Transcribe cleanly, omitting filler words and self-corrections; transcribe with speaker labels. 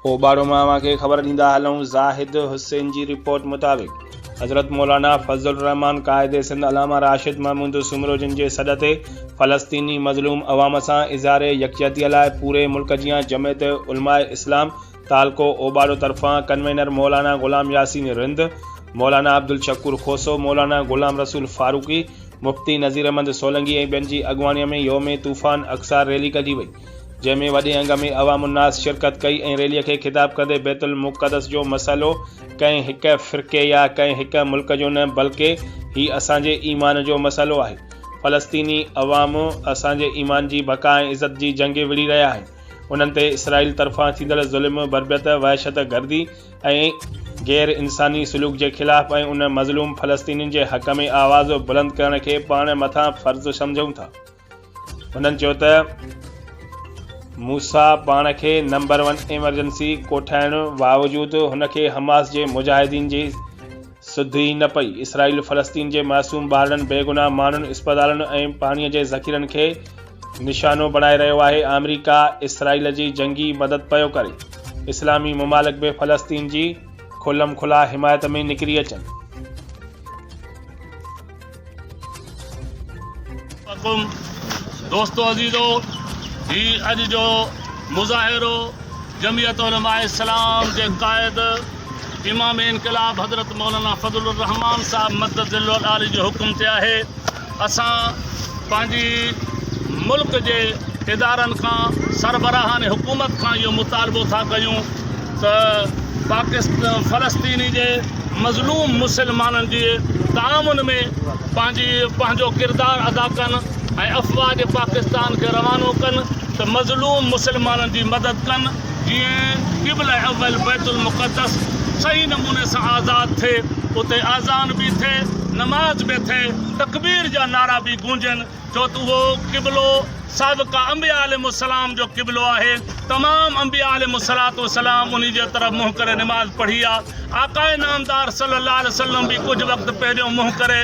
Speaker 1: اوٻاڙو مان اوهان کي خبر ڏيندا هلون زاهد حسين جي رپورٽ مطابق حضرت مولانا فضل الرحمان قائد سنڌ علامه راشد محمود سومرو جن جي سڏ تي فلسطيني مظلوم عوام سان اظهار يڪجهتي لاء پوري ملڪ جيان جمعيت علماء اسلام تعلقو اوٻاڙو طرفان ڪنوينر مولانا غلام ياسين رند، مولانا عبدالشڪور کوسو، مولانا غلام رسول فاروقي، مفتي نذير احمد سولنگي ۽ ٻين جي اڳواڻي ۾ يوم طوفان اقصيٰ ريلي ڪڍي وئي. جنهن ۾ وڏي انگ ۾ عوام الناس شرڪت ڪئي ۽ ريلي کي خطاب ڪندي بيت المقدس جو مسئلو ڪنهن هڪ فرقي يا ڪنهن هڪ ملڪ جو نه بلڪه هي اسان جي ايمان جو مسئلو آهي، فلسطيني عوام اسان جي ايمان جي بقا ۽ عزت جي جنگ وڙهي رهيا آهن، انهن تي اسرائيل طرفان ٿيندڙ ظلم، بربريت، وحشت گردي ۽ غير انساني سلوڪ جي خلاف ۽ ان مظلوم فلسطينين جي حق ۾ آواز بلند ڪرڻ کي پاڻ مٿان فرض سمجهون ٿا. هنن چيو ته موسيٰ پاڻ کي نمبر ون ايمرجنسي ڪوٺائڻ باوجود هن کي حماس جي مجاهدين جي سڌ ئي نه پئي، اسرائيل فلسطين جي معصوم ٻارڙن، بيگناهه ماڻهن، اسپتالن ۽ پاڻي جي ذخيرن کي نشانو بڻائي رهيو آهي، آمريڪا اسرائيل جي جنگي مدد پيو ڪري، اسلامي ممالڪ به فلسطين جي کلم کلا حمايت ۾ نڪري اچن.
Speaker 2: حڪم دوستو عزيزو هي اڄ جو مظاهرو جمعيت علماء اسلام جي قائد امام انقلاب حضرت مولانا فضل الرحمان صاحب مد ظل العالي جي حڪم تي آهي اسان پنهنجي ملڪ جي ادارن کان سربراهان حڪومت کان اهو مطالبو ٿا ڪيون ته پاڪستان فلسطيني جي مظلوم مسلمانن جي تعاون ۾ پنهنجي پنهنجو ڪردار ادا ڪن ۽ افواج پاڪستان کي روانو ڪن ته مظلوم مسلمانن جي مدد ڪن جيئن قبله اول بيت المقدس صحيح نموني سان آزاد ٿئي اتي اذان به ٿئي نماز به ٿئي تڪبير جا نعرا به گونجن ڇو ته اهو قبلو سابقه انبياء عليهم السلام جو قبلو آهي، تمام انبياء عليهم الصلوة والسلام انهي جي طرف منهن ڪري نماز پڙهي آ، آقاء نامدار صلي الله عليه وسلم به ڪجهه وقت پهريون منهن ڪري.